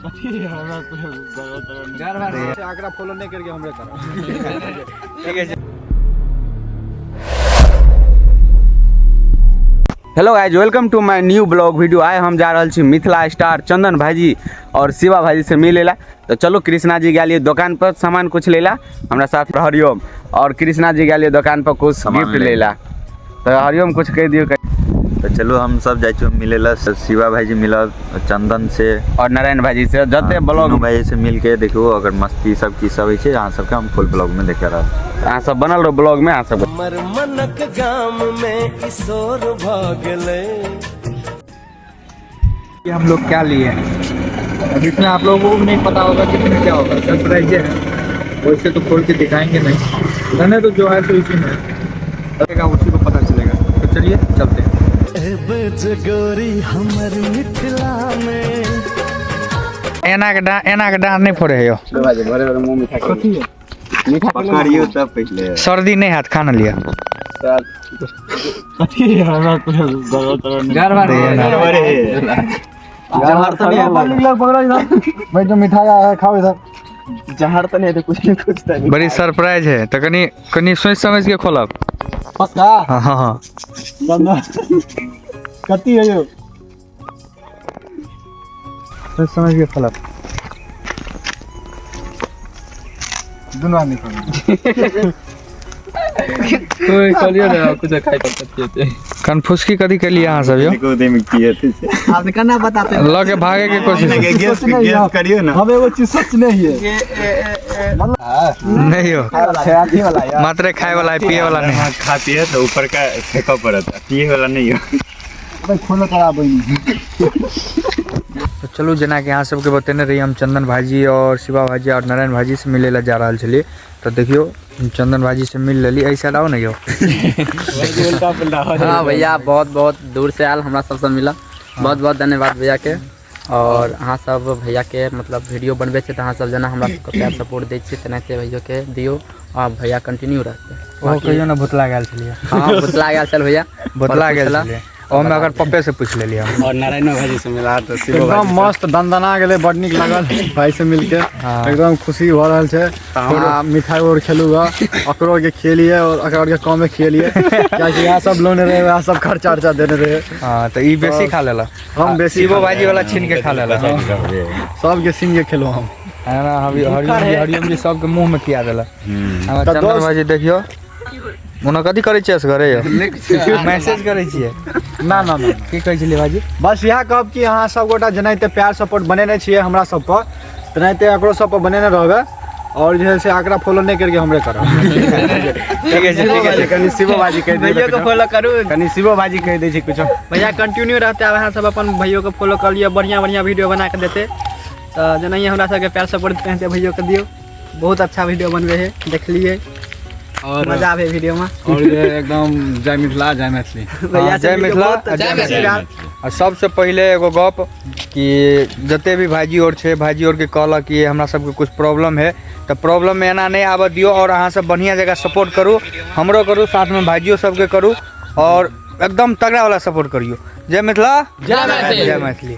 आंकड़ा फॉलो नहीं करके हमरे करो। ठीक है। Hello guys, welcome to my new blog video. आइ हम जा रहल छी मिथिला स्टार चंदन भाईजी और शिवा भाईजी से मिले ला। तो चलो, कृष्णा जी गेलिए दुकान पर सामान कुछ लेला, हमरा साथ हरिओम और कृष्णा जी गेलिए दुकान पर कुछ सामान गिफ्ट ले। लेला। तो हरिओम, कुछ कह दियो। तो चलू, हम सब जाइ छी मिले ला। शिवा भाईजी मिलल, चंदन से और नारायण भाईजी से जते ब्लॉग तीनों भाई से मिल के देखू अगर मस्ती सब की सब होइ छै, अहाँ सबके हम फुल ब्लॉग में देखे रहल छी। अहाँ सब बनल रहो ब्लॉग में, अहाँ सब। हमर मनक गाम में किशोर भऽ गेलै। ये हम लोग क्या लिए हैं, अब इसमें आप लोगों को भी नहीं पता होगा कि इसमें क्या होगा। सरप्राइज है, वैसे तो खोल के दिखाएंगे नहीं। धन तो जो है सो इसी में है, उसी को पता चलेगा। तो चलिए, चलते हैं। एबे जे गोरी हमर मिथिला में। एना के डा, एना के डाँड़ नहीं फोड़े है यो। पकड़ियो तब पहिले। सर्दी नहीं हाथ खाना लिया। भाई, जो मिठाई आया है, खाओ इधर। बड़ी सरप्राइज है, तो कनी कनी सोच समझ के खोलब। पक्का? हाँ। कति है यो? सोच समझ के खोलब। दोनों आदमी खाओ। कनफुसकी कदी के लिए अहाँ सब यो? आप केना बताते? लऽ के भागे के कोशिश। गेस गेस करियो ना। हम एगो चीज सोचने ही है। नहीं हो मात्र खाए वाला है, पिए वाला नहीं। खाती है तो ऊपर का फेंका पड़ता, पिए वाला नहीं हो। भाई, खोलो करा बनी। तो चलू, जेनाकि अहाँ सबके बतेने रही, हम चंदन भाईजी और शिवा भाईजी और नारायण भाईजी से मिले ला जा रहल छलियै। तो देखियो, चंदन भाईजी से मिल लेली। एहि साइड आउ ने यौ। हाँ भैया, बहुत बहुत दूर से आयल हमरा सबसे मिला, बहुत बहुत धन्यवाद भैया के। और अहाँ सब भैया के मतलब वीडियो बनबै छै तऽ अहाँ सब जेना हमरा सबके प्यार सपोर्ट दै छियै, तेनाहिते भैयो के दियौ आ भैया कंटिन्यू रहतै। ओ कहियो ने, भुतला गेल छलियै। हाँ, भुतला गेल छल भैया। भुतला गेल पुछला। छलियै, ओहिमे अगर पप्पे से पूछि लेलियै हम। और नारायण भाईजी से मिला तो एकदम मस्त दनदना गेलै, बड नीक लागल भाई से मिलके। एकदम खुशी भऽ रहल छै। आ मिठाई और खेलू ग, ओकरो के खेलिए और अकरा के कमे खेलिए, कियाकि इएह सब लोने रहे, वएह सब खर्चा अर्चा देने रहे। हाँ, तऽ ई बेसी खा लेलक। हम बेसी। शिवो भाईजी वाला छीन के खा लेलक। सबके छीन के खेलू हम। एना हरिओम जी, हरिओम जी सबके मुंह में खिया देलक हमरा। तऽ चंदन दोस्त- भाईजी, देखियो, ओना कथी करै छियै असगरे यौ? मैसेज करै छियै? ना ना ना। की कहै छलियै भाईजी? बस इएह कहब कि अहाँ सब गोटा जेनाहिते प्यार सपोर्ट बनेने छियै हमरा सब पर, तेनाहिते एकरो सब पर बनेने रहबै और जे है से आंकड़ा फॉलो नहीं करके हमरे करब। ठीक है, ठीक है। कनी शिवो भाईजी कह दियो। भैयो के फॉलो करू। कनी शिवो भाईजी कह दै छै कुछो। भैया कंटिन्यू रहते। आब अहाँ सब अपन भैयो के फॉलो कर लिअ, बढ़िया बढ़िया वीडियो बना के देते। तऽ जेनाहिए हमरा सबके प्यार सपोर्ट तेनाहिते भैयो के दियौ। बहुत अच्छा वीडियो बनबै है, देखलियै और मजा आबे वीडियो में। और जे एकदम जय मिथिला, जय मैथिली। भैया जय मिथिला आ जय मैथिली। आ सबसे पहिले एगो गप कि जते भी भाईजी और छै, भाईजी और के कहलक कि हमरा सबके कुछ प्रॉब्लम है, तऽ प्रॉब्लम में एना नहि आबऽ दियौ और अहाँ सब बढ़िया जगह सपोर्ट करू, हमरो करू, साथमे भाइजियो सबके करू और एकदम तगड़ा वाला सपोर्ट करियौ। जय मिथिला, जय मैथिली, जय मैथिली।